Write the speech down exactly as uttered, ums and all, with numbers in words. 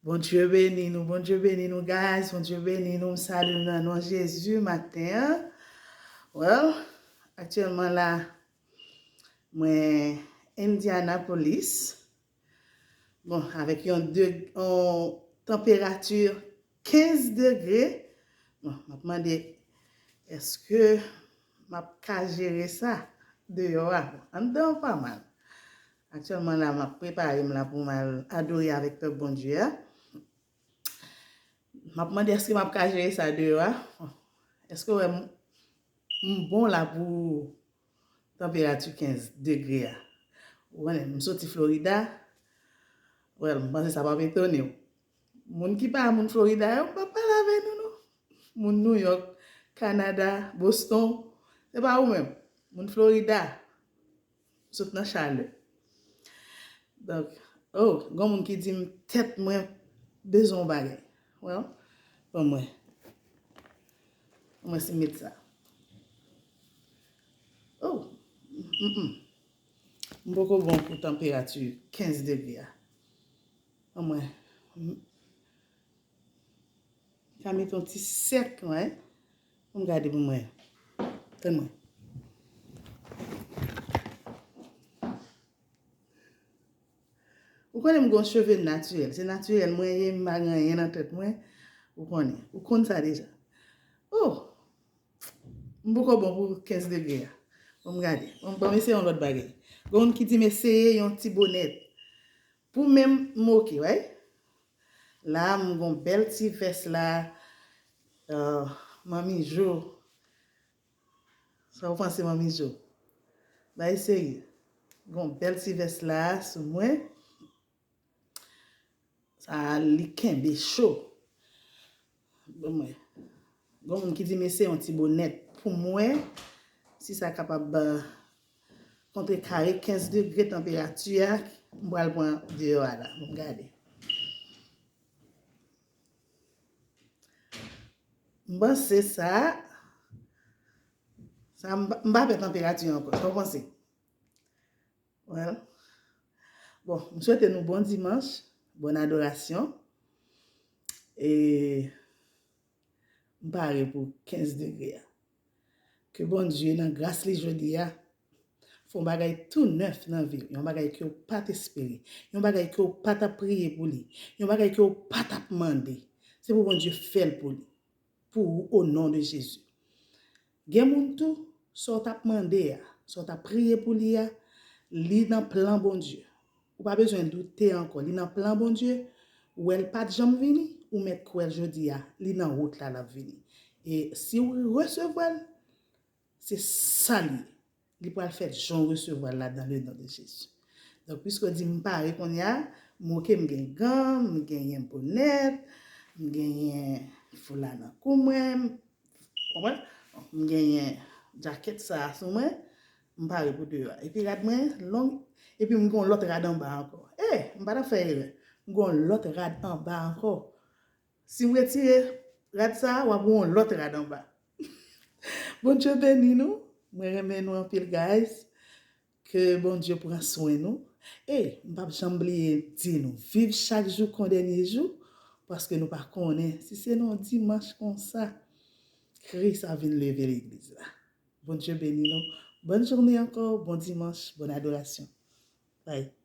Bondye beni nou, Bondye beni nou, guys. Bondye beni nou. M salye nou nan non Jezi maten an. Well, aktyèlman la, mwen Indianapolis. Bon, avèk yon de, yon tanperati kenz degre. Bon, m ap mande, èske m ap ka jere sa deyò a? Anndan an pa mal. Aktyèlman la, m ap prepare m la pou m al adore avèk pèp Bondye a. M ap mande èske m ap ka jere sa deyò a. Èske w wè m, m bon la pou tanperati kenz degre a? Ou konnen, m soti Florida. Well, m panse sa p ap etone w. Moun ki pa moun Florida yo, m p ap pale avè nou, non. Moun New York, Canada, Boston, se pa ou menm. Moun Florida, sot nan chalè. Donk, oh, gon moun ki di m tèt mwen bezwen yon bagay. Well, ban mwen. Ban mwen si m met sa. Oh, mm, mm. M poko bon pou tanperati kenz degre a. Ban mwen. M ka met yon ti sèk, wi. Ban m gade pou mwen. Tann mwen. Ou konnen m gon cheve natirèl. Se natirèl mwen ye, m pa gen anyen nan tèt mwen. Ou konnen. Ou konn sa deja. Oh! M poko bon pou kenz degre a. Ban m gade. Ban m, ban m eseye yon lòt bagay. Gon moun ki di m eseye yon ti bonèt. Pou menm m oke, wi. La, m gon bèl ti vès la. Ah, Manmi Jo. Sa w panse, Manmi Jo? Bay serye. Gon bèl ti vès la sou mwen. Sa, li kenbe cho. Bon, mwen. Gon moun ki di m eseye yon ti bonèt pou mwen. Si sa kapab, euh, kontrekare kenz degre tanperati a, m pral pran deyò a la. Bon, gade. M panse sa, sa m pa, m pa pè tanperati ankò. Sa w panse? Well, bon, m swete nou bon dimanch, bòn adorasyon. E m pare pou kenz degre a. Ke Bondye, nan gras li jodi a, fè yon bagay tou nèf nan vi w, yon bagay ke w pa t espere, yon bagay ke w pa t ap priye pou li, yon bagay ke w pa t ap mande. Se pou Bondye fè l pou li, pou ou, o non de Jezi. Gen moun tou, sa w t ap mande a, sa w t ap priye pou li a, li nan plan Bondye. Ou pa bezwen doute ankò, li nan plan Bondye. Ou wè l pa t janm vini, ou mèt kwè l jodi a, li nan wout la, l ap vini. E si w resevwa l, se sa l ye. Li pral fèt jan w resevwa l la dans le nom de Jésus. Donk, piske w di m pare kounye a, m oke, m gen gan, m genyen bonèt, m genyen foula nan kou mwen, konprann? M genyen djakèt sa a sou mwen, m pare pou deyò a. Epi rad mwen long, epi m gen yon lòt rad anba ankò. E, m pa t ap fè erè. M gen yon lòt rad anba ankò. Si m retire rad sa a, w ap wè yon lòt rad anba. Bondye beni nou. Mwen renmen nou anpil, guys. Ke Bondye pran swen nou. E m p ap janm bliye di nou, viv chak jou kon dènye jou, paske nou pa konnen si se nan yon dimanch konsa Kris a vin leve legliz la. Bondye beni nou. Bòn jounen ankò, bon dimanch, bòn adorasyon. Bye.